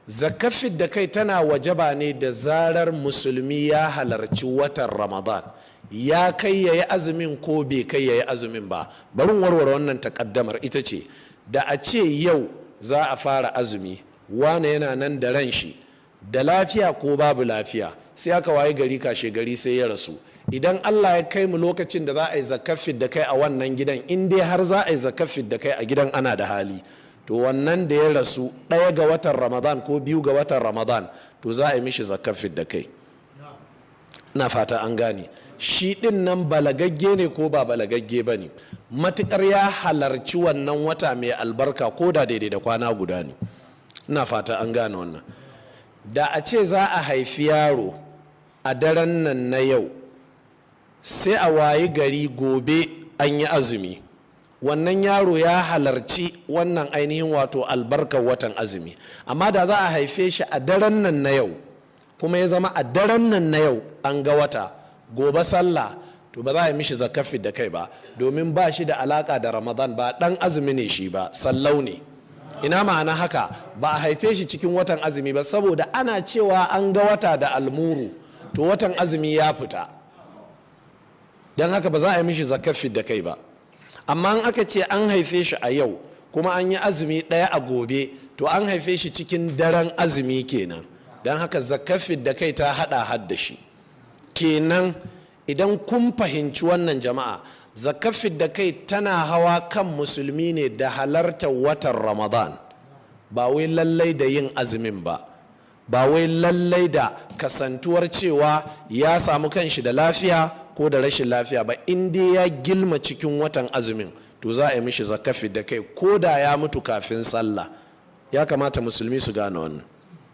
Zakkar fidda kai tana wajaba ne da zarar musulmi ya halarci watan Ramadan, ya kai ya yi azumin ko bai kai ya yi azumin ba. Barin warware wannan takaddamar. Ita ce, da a ce yau za a fara azumi, wane yana nan da ran shi da lafiya ko babu lafiya, sai aka waye gari kashe gari sai ya rasu. Idan Allah ya kai mu lokacin da za a yi zakkar da kai a wannan gidan, in dai har za a yi zakkar da kai a gidan ana da hali, to wannan da ya rasu 1 ga watan Ramadan ko 2 ga watan Ramadan, to za a yi mishi zakkar da kai. Na fata an gane. Shi din nan balagagge ne ko ba balagagge ba ne, matukar ya halarci wannan wata mai albarka, ko da daidai da kwana guda ne. Ina fata an gane wannan. Da a ce za a haifi yaro a daren nan na yau, sai a wayi gari gobe an yi azumi, wannan yaro ya halarci wannan ainihin wato albarkar watan azumi. Amma da za a haife shi a daren nan na yau, kuma ya zama a daren nan na yau an ga wata, gobe sallah, to ba za a yi mishi zakkar da kai ba, domin ba shi da alaka da Ramadan, ba dan azumi ne shi ba, sallau ne. Ina ma'ana haka? Ba a haife shi cikin watan azumi ba, saboda ana cewa an ga wata da almuru, to watan azumi ya fita. Don haka ba za a yi mishi zakkar da kai ba. Amma in aka ce an haife shi a yau kuma an yi azumi ɗaya a gobe, to an haife shi cikin daren azumi kenan. Don haka zakkar da kai ta hada hadda shi kenan. Idan kun fahimci wannan, jama'a, zakkar da kai tana hawa kan musulmi ne da halartar watan Ramadan, ba wai lallai da yin azumin ba, ba wai lallai da kasantuwar cewa ya samu kanshi da lafiya ko da rashin lafiya ba. In dai ya gilma cikin watan azumin, to za a yi mishi zakkar da kai ko da ya mutu kafin sallah. Ya kamata musulmi su gane wannan.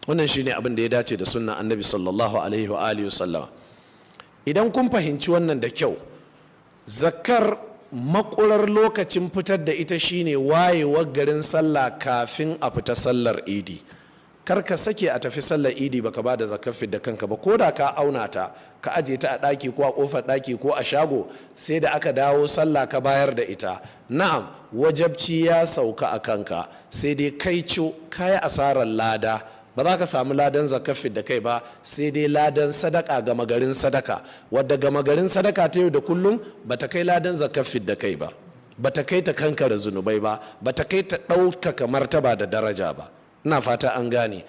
Wannan shine abin da ya dace da sunna Annabi sallallahu alaihi wa alihi wasallama. Idan kun fahimci wannan da kyau, zakkar makurar lokacin fitar da ita shine wayewar garin sallah kafin a fita sallar Idi. Kar ka sake a tafi sallar Idi baka ba da zakkar da kanka ba. Ko da ka auna ta, ka aje ta a ɗaki ko a ƙofar ɗaki ko a shago, sai da aka dawo sallah ka bayar da ita, na'am, wajabci ya sauka a kanka. Sai dai kai co kayi asarar lada. Ba za ka samu ladan zakkar da kai ba, sai dai ladan sadaka, gama garin sadaka, wadda gama garin sadaka ta yau da kullum ba ta kai ladan zakkar da kai ba, ba ta kai ta kankara zunubai ba, ba ta kai ta ɗaukaka martaba da daraja ba. Ina fata an gane.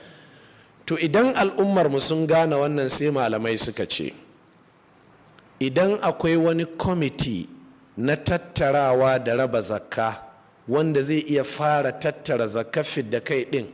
To, idan al'ummar mu sun gane wannan, sai malamai suka ce idan akwai wani kwamiti na tattarawa da raba zakka wanda zai iya fara tattara zakkar da kai din.